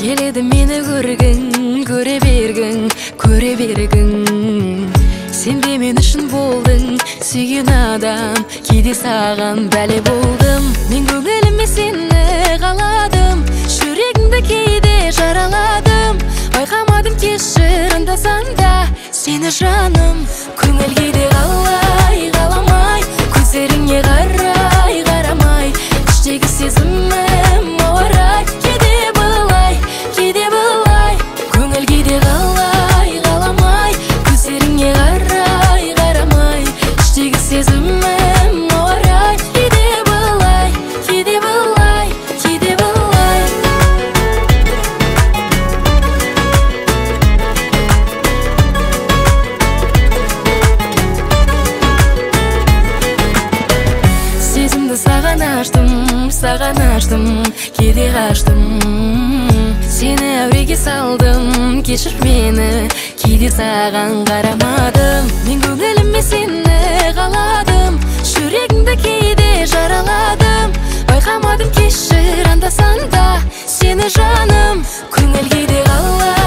Келеді мені көргің, көре бергің, көре бергің. Сен де мен үшін болдың, сүйген адам, кейде саған бәле болдым. Мен көңіліме сені қаладым, жүрегіңді кейде жараладым. Байқамадым, кешір анда-санда сені жаным. Көңіл кейде қалай, қаламай, көздеріңе қарай, қарамай. Іштегі сезімім ауарай, кейде былай, кейде былай. Көңіл кейде қалай, қаламай, көздеріңе қарай, қарамай. Іштегі сезімім ауарай, кейде былай, кейде былай, кейде былай. Сезімді саған аштым, саған аштым, кейде қаштым. Сені әуреге салдым, кешір мені, кейде саған қарамадым. Мен көңіліме сені қаладым, жүрегіңді кейде жараладым. Байқамадым, кешір анда-санда сені жаным. Көңіл кейде қалай,